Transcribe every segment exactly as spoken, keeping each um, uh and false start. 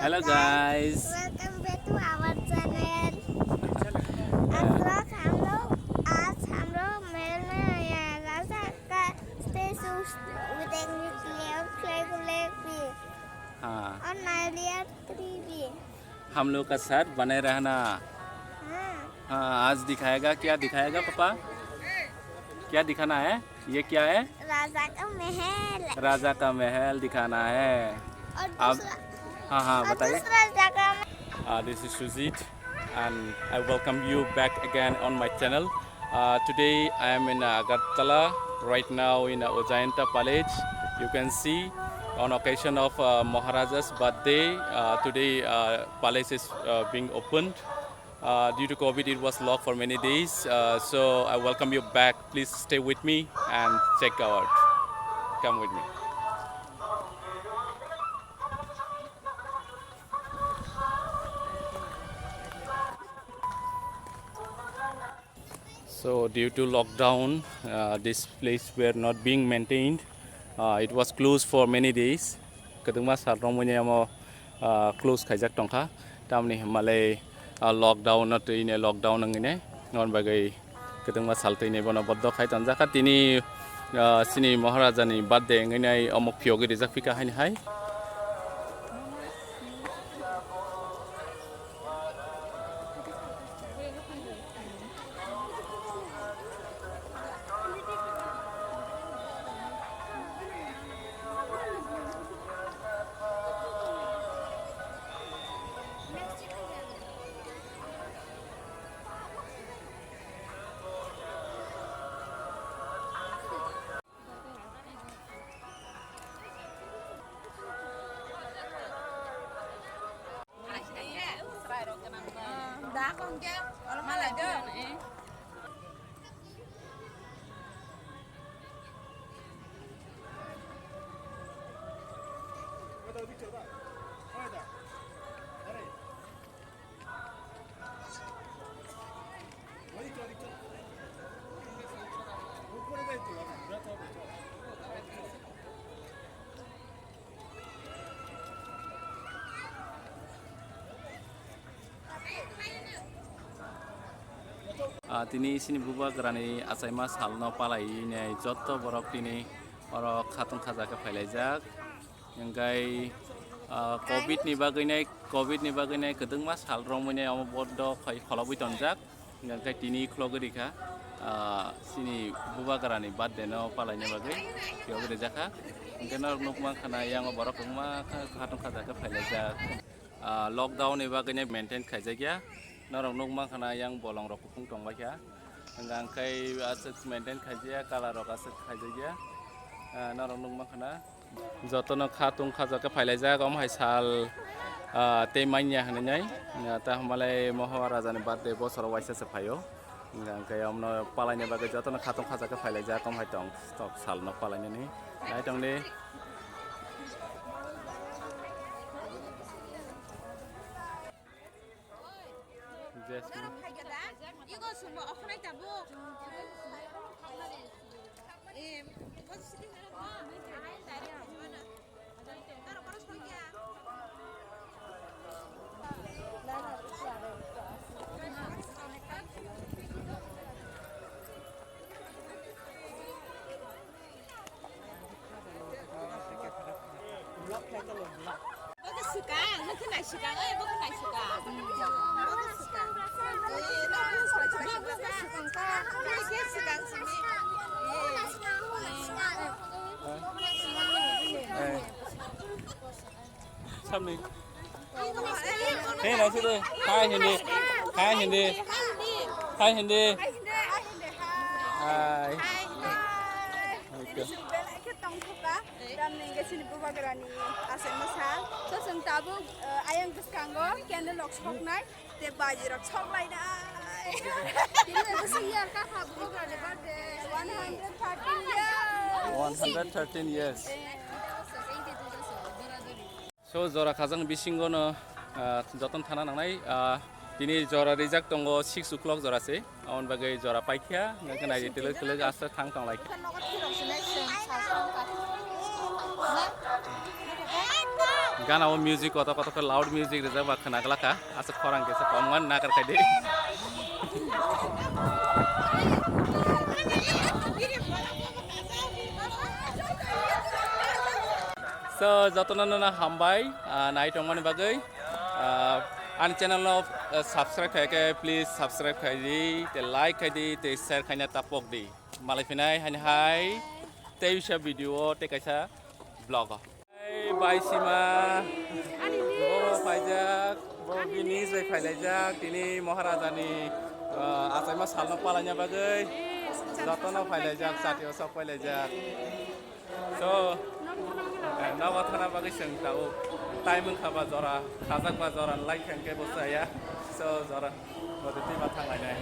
Hello guys. Welcome back to our channel. आज vlog हम लोग, आज हम लोग महल में आए हैं, राजा का स्टैचू देखने के लिए और फ्लैग व्लैग भी। हाँ। और नारियल ट्री भी। हम लोग का साथ बने रहना। हाँ। हाँ, आज दिखाएगा, क्या दिखाएगा पापा? क्या दिखाना है? ये क्या है? राजा का महल। राजा का महल दिखाना है। और अब दूसरा, हाँ, हाँ, और बताइए। दूसरा जगह में Uh, this is Sujit, and I welcome you back again on my channel. Uh, today I am in Agartala, right now in Ajanta Palace. You can see on occasion of uh, Maharaja's birthday, uh, today uh, palace is uh, being opened. Uh, due to COVID, it was locked for many days. Uh, so I welcome you back. Please stay with me and check out. Come with me. So due to lockdown, uh, this place were not being maintained. Uh, it was closed for many days. Kwdwngma sal romwi ne omo, uh, close khaijak tongkha. Tamni hwnmale, uh, lockdown no twi ne lockdown wngwi ne. Ngon bagwi kwdwngma sal twi ne bono boddo khai tonjak kha. Tini, uh, chini Maharaja ni birthday wngwi nai omo phiyogwi rijak phika haini hai. Ah, tini chini bubagrani achaima salno palai nai jotto borok tini oro khatong khaja khe phailaijak. Hingkai, ah, covid ni bagwi nai, covid ni bagwi nai kwdwngma sal romwi nai omo boddo khoi kholobwi tonjak. Hingkai tini khlogwi rikha, ah, chini bubagrani birthday no palaina bagwi phiyogwi rijakha. Hingke norok nukmankha na yang borok wngma kha khatong khaja khe phailaijak. Ah, lockdown ni bagwi nai maintain khaijakya. Norok nukmankha na yang bolong rok kuphung tongbaikha. Hingka hingkai aswk maintain khaijakya, colour rok aswk khaijakya. Ah, norok nukmankha na. Jotono kha tung kha jaka phailaijak, omo hai sal, ah, tei manya hinwi nai, ah, ta hwnbalai Moharaja ni birthday bosoro waisa se phaio. Hingka hingke omono palaina bagwi jotono kha tung kha jaka phailaijak, omo hai tong tok salno palainani. Nai tong di. Jasmine. Bo khe swkang, nokhe nai swkang, oi, bo khe nai swkang. Bo khe swkang. Eh, nokhe swkang, bo khe swkang. Bo khe swkang simi. Eh. Eh. Samni. Hey, nasi de. Hi, Hindi. Hi, Hindi. Hi, Hindi. Hi. Hi. Belai khe tongthokha. Tamni hwnkhe chini bubagrani achaima sal. So, chwng tabuk, eh, ayang bwskango candle rok soknai, tei baji rok soklainai. Tini bwswk year kakha bubagrani birthday? One hundred thirteen years. One hundred thirteen years. So, jora khajang bisingo no, ah, joton thana nangnai, ah, tini jora rijak tongo six o'clock jora se, aboni bagwi jora paikha, hingke nai twlwk twlwk asta thang tong lai. Gana o music kotor kotor khe loud music rijak ba khwna glak kha. Aswk khorang kisa kom man nakar khai di. So, jotono no hambai, ah, nai tongmani bagwi. Ah, ani channel no, ah, subscribe khai khe, please subscribe khai di, te like khai di, te share khaina tapok di. Malai phinai hani hai, tei bisa video o, tei kaisa vlog o. Hey, bai sima. Ani Bo niece. Phaijak, bo Ani bini niece bai niece. Phailaijak, tini Maharaja ni, ah, achaima salno palaina bagwi. Yes, jotono chati phailaijak, chati o sok phailaijak. So, eh, nogo thana bagwi chwng tabuk time wngkha ba jora, khajak ba jora, like hwnkhe bo chaya. So, jora, bo twi ma thanglainai.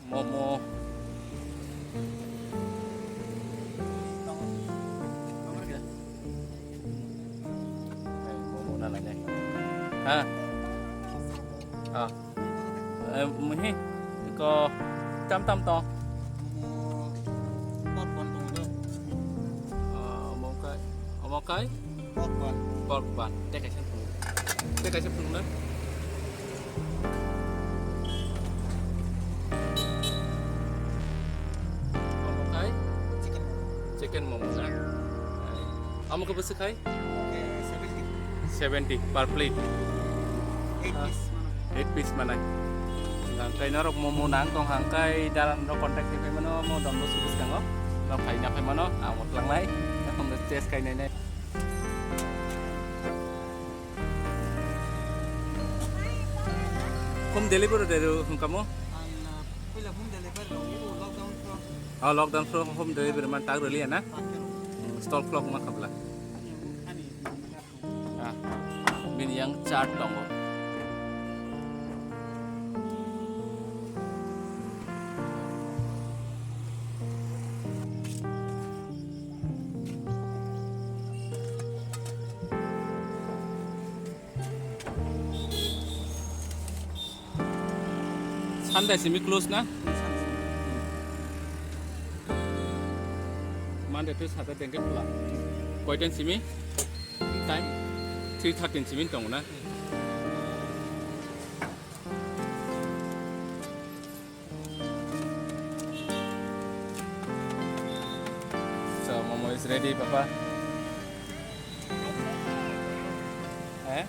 Momo. Momo na lainai. Ha? Ah. Eh, muhi ko tam tam to. Pork bun tongo do. Ah, omo kai, omo kai? Pork bun. Pork bun. Tei kaisa phunuk. Tei kaisa phunuk na. Omo kai? Chicken momo. Chicken momo na. Omo khe bwswk khai? Omo khe seventy. Seventy per plate. Eight piece mano. Eight piece manai. Hwnkhe norok momo nang tong hwnkhe dalan rok contact khe phai mano, mo Don Bosco bwskango. Norok phai na phai mano, ang bo tlangnai. Ekhon test khai nai nai. Home delivery de hwnkha mo? Ang, ah, puila home delivery rw-, lockdown rw. Oh, lockdown rw home delivery man tak rwliya na? Tak rw. Hmm, stall khulok ma khabla. Ani, ani. Ah, bini yang chart tongo. Sunday simi close na? Monday to Saturday hwnkhe khula. Koitan simi? Time? Three thirty simi tongo na? So, momo is ready, Papa. Eh?